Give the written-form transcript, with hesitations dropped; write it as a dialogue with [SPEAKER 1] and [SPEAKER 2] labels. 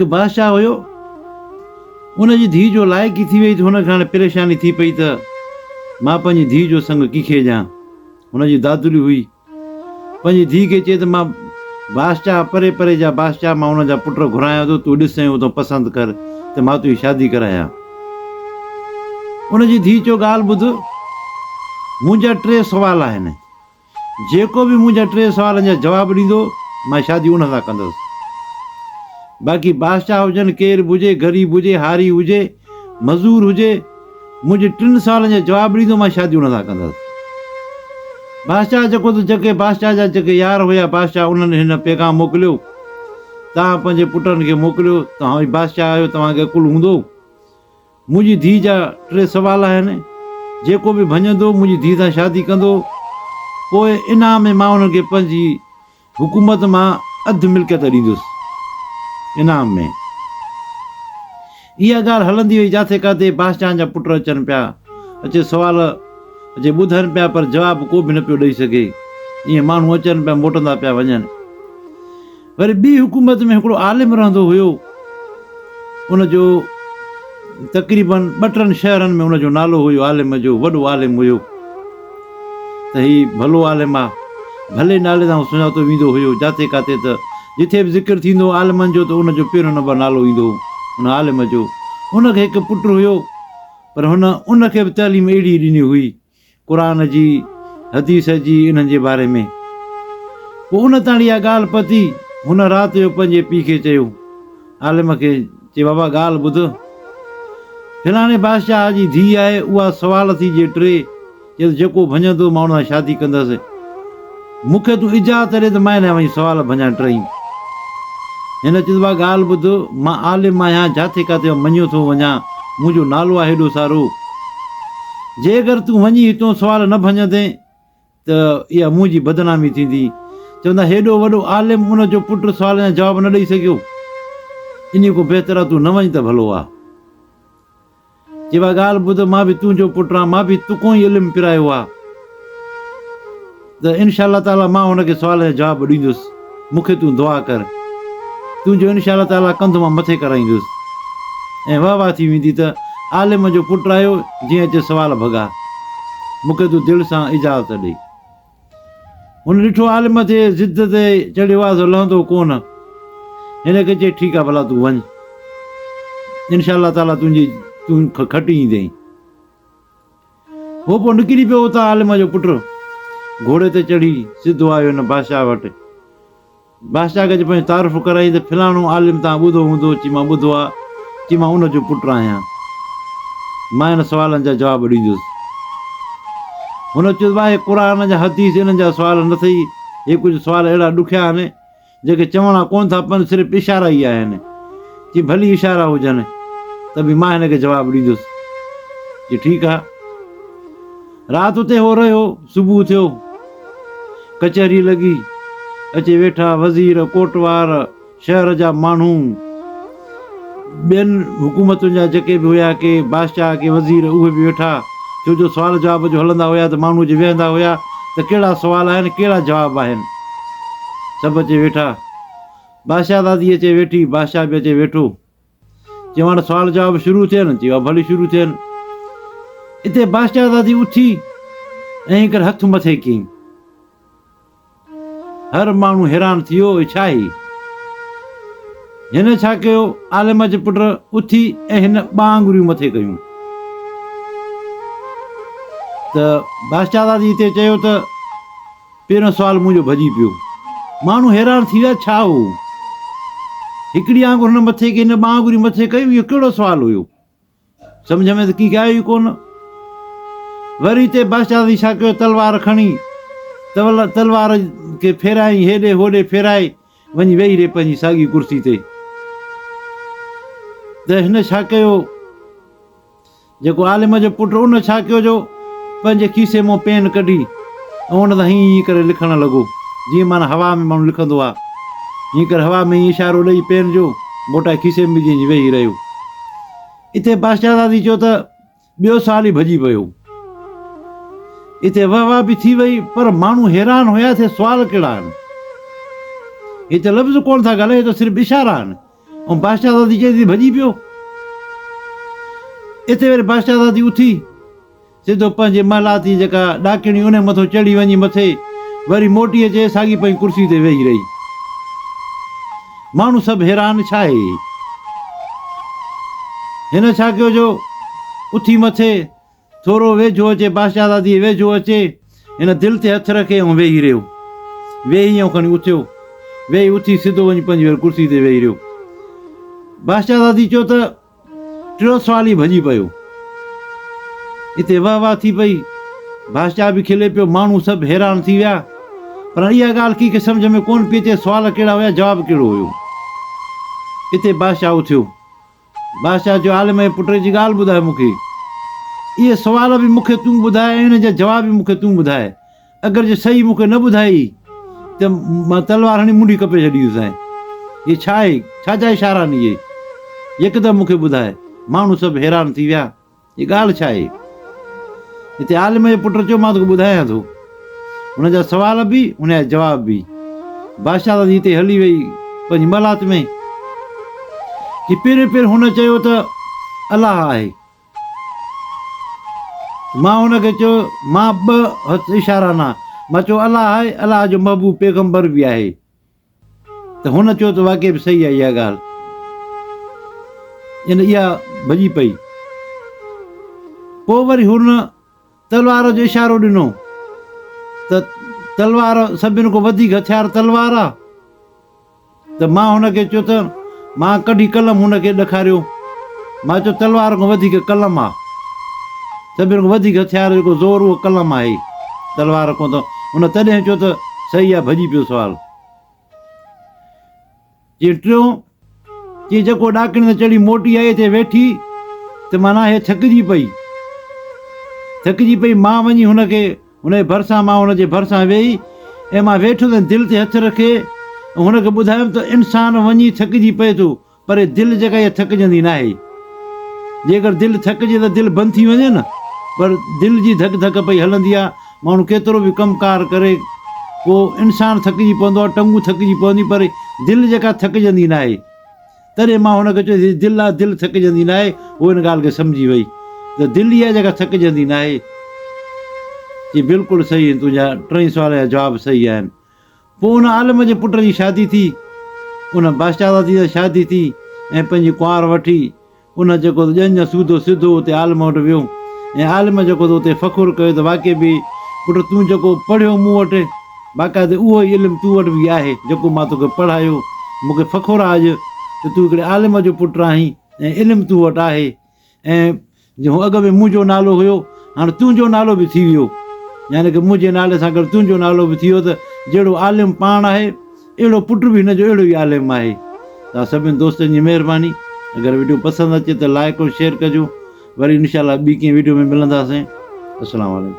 [SPEAKER 1] هڪ بادشاهه هيو، ان جي ڌيء جو لائقي ٿي وئي ته هن کي هاڻي پريشاني ٿي پئي ته مان پنهنجي ڌيء جو سڱ ڪنهن کي ڏيان. هن جي دادلي هئي. پنهنجي ڌيء کي چئي ته مان بادشاهه پري پري جا بادشاهه مان انهن جا پٽ گهرايان ٿو، تون ڏس ۽ اتان پسند ڪر ته مان تنهنجي شادي ڪرايان. ان جي ڌيء چيو ڳالهه ٻڌ، منهنجا ٽي سوال آهن. جيڪو به منهنجا ٽي سوالن جا جواب ڏيندو، مان شادي ان سان ڪندس. باقي بادشاهه هجن، ڪير به هجي، غريب هجي، هاري هجي، مزور هجي، منهنجي ٽن سوالن جا جواب ڏيندو، مان شادي ان سان ڪندس. بادشاهه جيڪو ته جيڪي بادشاهه جا جيڪي يار هيا بادشاهه انهن هن پيغام موڪليو، توهان پنهنجي پٽن کي موڪليو، توهان به بادشاهه آهيو، توهان کي عقل هوندو. منهنجي ڌيء جا ٽي سوال آهن، جيڪو به ڀڃندو منهنجي ڌيء سان شادي ڪندو، پوء انعام ۾ مان انهن کي پنهنجي حڪومت مان اڌ ملڪيت ڏيندس. انعام ۾. اها ڳالهه هلندي وئي جاٿي ڪاٿي بادشاهن جا پٽ اچن پيا، اچي سوال اچي ٻڌن پيا پر جواب ڪو به نه پيو ڏئي سگهي. ائين ماڻهو اچن پيا موٽندا پيا وڃن. وري ٻي حڪومت ۾ هڪڙو عالم رهندو هيو، ان جو تقريباً ٻه ٽن شهرن ۾ ان جو نالو هيو عالم جو، وڏو عالم هيو ته هي ڀلو عالم آ، ڀلي نالي سان سڃاتو ويندو هيو، جاٿي ڪاٿي ته جٿي به ذڪر ٿيندو هو عالمن جو ته ان جو پهريون نمبر نالو ايندو هو ان عالم جو، ان کي هڪ پٽ هيو پر هن ان کي به تعليم اهڙي ئي ڏني هئي قرآن جي، حديث جي انهن جي باري ۾. پوء ان تاڻي اها ڳالهه پتي، هن رات جو پنهنجي پيء کي چيو. عالم کي چي بابا ڳالهه ٻڌ. فلاڻي بادشاهه جي ڌيء آهي، اها سوال ٿي ڏئي ٽي، چي ته جيڪو ڀڃندو مان ان سان شادي ڪندس. مون کي تون اجازت ڏي ته مان هن جا وڃي سوال ڀڃان ٽئي. هن چيس بابا ڳالهه ٻڌ، مان عالم آهيان، جاٿي ڪاٿي مڃيو ٿو وڃان، منهنجو نالو آهي هيڏو سارو. جيڪر تون وڃي هتون سوال نه ڀڃندين ته اها منهنجي بدنامي ٿيندي. چوندا هيڏو وڏو عالم ان جو پٽ سوال جا جواب نه ڏئي سگهيو. انهي کان بهتر آ تون نه وڃ ته ڀلو آ. چي با ڳالهه ٻڌ مان به تنهنجو پٽ آهيان مان به توکان ئي علم پرايو آ ته انشاء الله تعالي مان هن کي سوال جا جواب ڏيندس مون کي تون دعا ڪر تنهنجو انشاء الله تعالي ڪنڌ مان مٿي ڪرائيندس ۽ واه واه ٿي ويندي ته عالم جو پٽ آيو جنهن اچي سوال ڀڳا مون کي تون دل سان اجازت ڏي. هن ڏٺو عالم تي ضد تي چڙهيو آ سو لهندو ڪونه. هن کي چئي ٺيڪ آ ڀلا تون وڃ. انشاء الله تعاليٰ تنهنجي تون کٽي ايندين. هو پوء نڪري پيو اتان عالم جو پٽ گهوڙي تي چڙهي سڌو آيو هن بادشاهه وٽ. بادشاهه کي اچي پنهنجو تعارف ڪرايائين ته فلاڻو عالم توهان ٻڌو هوندو؟ چي مان ٻڌو آ. چي مان ان جو پٽ آهيان. مان هن سوالن جا جواب ڏيندس. هن چيس ڀاء هي قرآن جا حديث انهن جا سوال نه ٿئي. هي ڪجهه سوال اهڙا ڏکيا آهن جيڪي چوڻا ڪونه ٿا پون صرف اشارا ئي آهن. چي ڀلي اشارا هجن ته به مان هن کي جواب ڏيندس. چي ٺيڪ آ. رات اتي هو رهيو. صبح ٿيو. ڪچهري لڳي. اچي ويٺا وزير، ڪوٽوار، شهر جا ماڻهو، ٻين حڪومتن جا جيڪي به هيا ڪي بادشاهه ڪي وزير اهي به ويٺا. ڇو جو سوال جواب جو هلندا هيا ته ماڻهو اچي ويهندا هيا ته ڪهڙا سوال آهن ڪهڙا جواب آهن. سڀ اچي ويٺا. بادشاهه دادي اچي ويٺي، بادشاهه به اچي ويٺو. چيو هاڻ سوال جواب شروع ٿين، چيو ها ڀلي شروع ٿين. اتي بادشاهه زادي اٿي ۽ ائين ڪري هٿ مٿي ڪيائين. هر ماڻهو حيران ٿي ويو، هي ڇا هي؟ هن ڇا ڪيو؟ عالم جي پٽ اٿي ۽ هن ٻه آڱريون مٿي ڪيون ته بادشاهه زادي اتي چيو ته پهريون سوال منهنجو ڀڄي پيو. ماڻهو حيران ٿي ويا، ڇا هو؟ هڪڙي آڱر هن مٿي ڪئي، هن ٻه آڱريون مٿي ڪيون، اهو ڪهڙو سوال هيو؟ سمجهه ۾ ته ڪنهن کي آيو ئي ڪونه. وري هتي بادشاهه ڇا ڪيو، تلوار کڻي، تلوار کي ڦيرايائين، هيڏي هوڏي ڦيرائي، وڃي ويهي رهي پنهنجي ساڳي ڪرسي تي. ته هن ڇا ڪيو؟ جيڪو عالم جو پٽ ان ڇا ڪيو جو پنهنجي کيسي مان پين ڪڍي ۽ ان تان هيئن هيئن ڪري لکڻ لڳو، جيئن معنيٰ هوا ۾ ماڻهو لکندو آهي. هيئن ڪري هوا ۾ هيئن اشارو ڏئي پين جو موٽائي کيسي ۾ وجهي ويهي رهيو. اتي بادشاهزادي چيو ته ٻيو سوال ئي ڀڄي پيو. اتي وهه واه به ٿي وئي پر ماڻهو حيران هيا ته سوال ڪهڙا آهن. هي ته لفظ ڪونه ٿا ڳالهائين، هي ته صرف اشارا آهن. ۽ بادشاهزادي چئي ٿي ڀڄي پيو. اتي وري بادشاهزادي اٿي سڌو پنهنجي محلات جي جيڪا ڏاڪڻي انهي مٿو چڙهي وڃي مٿي وري موٽي اچي ساڳي پنهنجي ڪرسي تي ويهي رهي. ماڻهو سڀ حيران ڇا آهي هي؟ هن ڇا ڪيو جو اٿي مٿي ٿورو ويجهو اچي بادشاهزادي جي ويجهو اچي هن دل تي هٿ رکي ۽ ويهي رهيو. ويهي ۽ کڻي اٿيو. ويهي اٿي سڌو وڃي پنهنجي وري ڪرسي تي ويهي رهيو. بادشاهزادي چيو ته ٽيون سوال ئي ڀڄي پيو. اتي وهه واهه ٿي پئي. بادشاهه به کلي پيو. ماڻهو سڀ حيران ٿي ويا. پر اها ڳالهه ڪنهن کي سمجهه ۾ ڪونه پئي اچي سوال ڪهڙا هيا جواب ڪهڙو هيو. اتي بادشاهه اٿيو. بادشاهه چيو، عالم جي پٽ جي ڳالهه ٻڌاء مون کي. اهي سوال به مون کي تون ٻڌاء ۽ انهن جا جواب به مون کي تون ٻڌاء. اگر جي صحيح مون کي نه ٻڌايئي ته مان تلوار هڻي منڍي ڪپي ڇڏيندوسانء. هي ڇا آهي؟ ڇا جا اشارا آهن اهي؟ يڪدم مون کي ٻڌاء. ماڻهو سڀ حيران ٿي ويا. هي ڳالهه ڇا آهي؟ هتي عالم جي پٽ چيو، مان توکي ٻڌايان ٿو. هن جا سوال به، هن جا جواب به. بادشاهزادي هتي هلي وئي پنهنجي محلات ۾. چي پهريون پهريون هن چيو ته الله آهي. مان هن کي چيو، مان ٻه هٿ اشارا نه. مان چيو الله آهي، الله جو محبوب پيغمبر به آهي. ته هن چيو ته واقعي به صحيح آهي اها ڳالهه. ان اها ڀڄي پئي. پوء وري هن تلوار جو اشارو ڏنو ته تلوار سڀن کان وڌيڪ هٿيار تلوار آ. ته مان هن کي چيو ته مان ڪڍي قلم هن کي ڏکاريو. مان چيو تلوار کان وڌيڪ قلم آ. سڀن کان وڌيڪ هٿيار جيڪو زور اهو قلم آهي تلوار کان ته هن تڏهن چيو ته صحيح آ ڀڄي پيو سوال. چي ٽيون، چي جيڪو ڏاڪڻ تي چڙهي موٽي آئي اتي ويٺي ته معنيٰ هيء ٿڪجي پئي. ٿڪجي پئي، مان وڃي هن کي هن جي ڀرسان مان هن جي ڀرسان ويهي ۽ مان ويٺس ۽ دل تي هٿ رکي ۽ هن کي ٻڌايم ته انسان وڃي ٿڪجي پئي ٿو پر هي دل جيڪا اها ٿڪجندي ناهي. جيڪر دل ٿڪجي ته دل بند ٿي وڃي نه پر دل جي ڌڪ ڌڪ پئي هلندي آ. ماڻهو ڪيترو به ڪم ڪار ڪري پوء انسان ٿڪجي پوندو آ، ٽنگون ٿڪجي پونديون پر دل جيڪا ٿڪجندي ناهي. تڏهن مان هن کي چيو هي دل آ، دل ٿڪجندي ناهي. هوء ان ڳالهه کي سمجهي وئي ته دل ئي آ جيڪا ٿڪجندي ناهي. چي بلڪل صحيح آهن تنهنجا ٽئي سوال جا جواب صحيح آهن. پوء ان عالم جي پٽ جي شادي ٿي، ان بادشاهزادي سان شادي ٿي ۽ پنهنجي ڪنوار وٺي ان جيڪو ته ڄڃ سوڌو سڌو اتي عالم وٽ ويو ۽ عالم جيڪو ته اتي فخر ڪيو ته واقعي به پٽ تون جيڪو پڙهيو مون وٽ باقاعدي اهو ئي علم تو وٽ به آهي جيڪو مان توکي پڙهايو مون کي فخر آهي اڄ ته تون هڪڙي عالم جو پٽ آهين ۽ علم تو وٽ آهي ۽ جو اڳ ۾ منهنجو نالو هيو، هاڻ تنهنجو نالو به ٿي ويو. يعني ڪه منهنجي نالي سان گڏ تنهنجو نالو به ٿي ويو ته جهڙو عالم پاڻ آهي، اهڙو پٽ به هن جو اهڙو ئي عالم آهي. توهان سڀني دوستن جي مهرباني. اگر وڊيو پسند اچي ته لائيڪ ۽ شيئر ڪجو. وري انشاء الله ٻي ڪنهن وڊيو ۾ ملنداسين. السلام عليڪم.